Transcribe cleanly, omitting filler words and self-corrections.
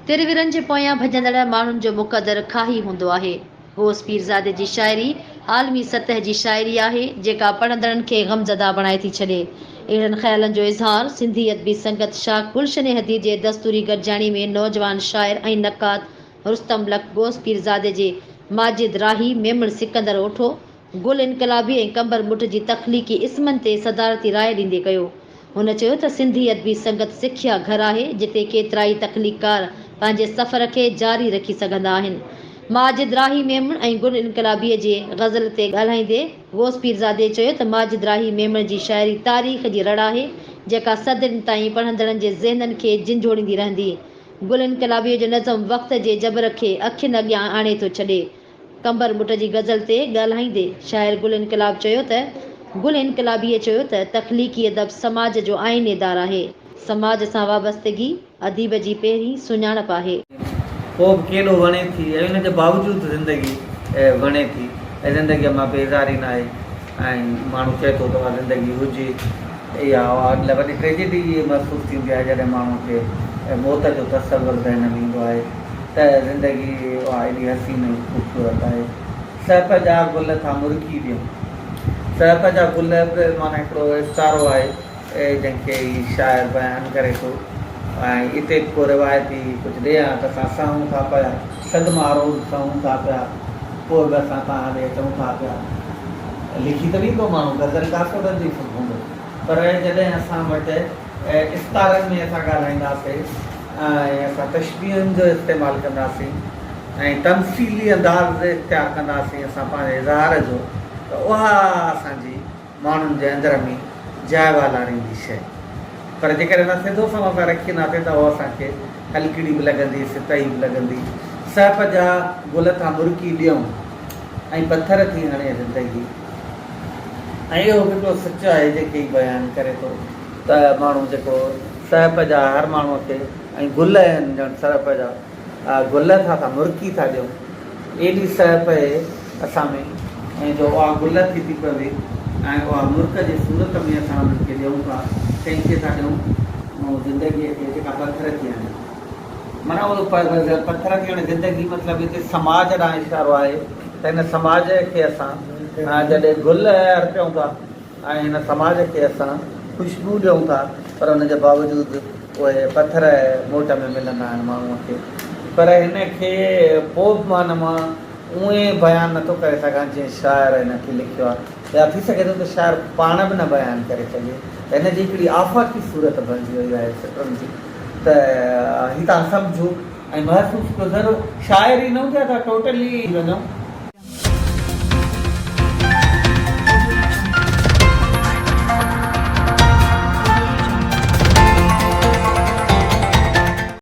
ترورن جي پويان ڀڄندڙ ماڻهن جو مقدر کاهي هوندو آهي. غوث پيرزادي جي شاعري عالمي سطح جي شاعري آهي، جيڪا پڙهندڙن کي غمزده بڻائي ٿي ڇڏي. اهڙن خيالن جو اظهار سنڌي ادبي سنگت شاخ گلشن حديد جي دستوري گڏجاڻي ۾ نوجوان شاعر ۽ نقاد رستم لڪ غوث پيرزادي جي ماجد راهي، ميمڻ سڪندر اوٺو، گل انقلابي ۽ قمبر ٻٽ جي تخليقي اسمن تي صدارتي راء ڏيندي ڪيو. هن چيو ته سنڌي ادبي سنگت سکيا گهر آهي، جتي ڪيترائي تخليقڪار پنهنجي سفر کي جاري رکي سگهندا آهن. ماجد راهي ميمڻ ۽ گل انقلابيء جي غزل تي ڳالهائيندي غوث پيرزادي چيو ته ماجد راهي ميمڻ جي شاعري تاريخ جي رڙ آهي، جيڪا صدين تائين پڙهندڙن جي ذهنن کي جهنجهوڙيندي رهندي. گل انقلابيء جو نظم وقت جي جبر کي اکين اڳيان آڻي ٿو ڇڏي. قمبر ٻٽ جي غزل تي ڳالهائيندي شاعر گل انقلاب چيو ته، گل انقلابيء چيو ته تخليقي ادب سماج جو آئينه دار آهي. سماج سان وابستگي اديب جي پهرين سڃاڻپ آهي. پوء به ڪيڏو وڻي ٿي ۽ ان جي باوجود زندگي وڻي ٿي ۽ زندگيء مان بيزاري ناهي ۽ ماڻهو چئي ٿو ته اها زندگي هجي اها اها وڏي ٽريجڊي محسوس ٿيندي آهي جڏهن ماڻهوء کي موت جو تصور ذهن ۾ ايندو آهي ته زندگي اها ايڏي حسين ۽ خوبصورت آهي. سهپ جا گل ٿا مرڪي ڏيون. سهپ جا گل به معنيٰ هڪڙو استعارو آهي جنهن کي هي شاعر بيان ڪري ٿو ۽ اتي به ڪو روايتي ڪجهه ڏي ها ته اسان سهون ٿا پيا، صدما روز سهون ٿا پيا، پوء به اسان توهان ڏي اچون ٿا پيا. لکي ته ويندو ماڻهو غزل ڪاسوٽن جي هوندو پر جڏهن اسان وٽ استعارن ۾ اسان ڳالهائينداسين ۽ اسان تشبيهن جو استعمال ڪنداسين ۽ تمثيلي انداز اختيار ڪنداسين اسان پنهنجي اظهار جو ته اها اسان جي ماڻهن جي اندر ۾ جاء والاريندي شيء. پر جيڪڏهن اسان سڌو سنئون اسان رکينداسين ته اها اسان کي هلڪڙي به لڳندي، سطحي به لڳندي. سهپ جا گل ٿا مرڪي ڏيون ۽ پٿر ٿي هڻي زندگي. ۽ اهو به هڪڙو سچ آهي جيڪي هي بيان ڪري ٿو ته ماڻهو جيڪو سهپ جا هر ماڻهوء کي ۽ گل آهن ڄڻ سهپ جا گل ٿا ٿا مرڪي ٿا ڏيون ايڏي سهپ اهي اسان ۾ ۽ جو اها گل ٿي ٿي پوي ۽ اها مرڪ جي صورت ۾ اسان انهن کي ڏيون ٿا ڪنهن کي ٿا ڏيون زندگيء کي جيڪا پٿر ٿي هڻي معنيٰ اهو پٿر ٿي هڻي زندگي مطلب هتي سماج ڏانهن اشارو آهي ته هن سماج کي اسان جڏهن گل ارپيون ٿا ۽ هن سماج کي اسان خوشبو ڏيون ٿا پر ان جي باوجود اهي پٿر موٽ ۾ ملندا آهن ماڻهوء کي پر هن کي پوء به مان مان اونئين بيان نٿو ڪري سگهان جيئن شاعر هن کي لکيو آهي يا ٿي سگهي ٿو ته شاعر پاڻ به نه بيان ڪري سگهي ته هن جي هڪڙي آفاقي صورت بڻجي وئي آهي سٽن جي ته هي توهان سمجهو ۽ محسوس ڪيو ضرور شاعري نه هجي ها ته ٽوٽلي وڃون.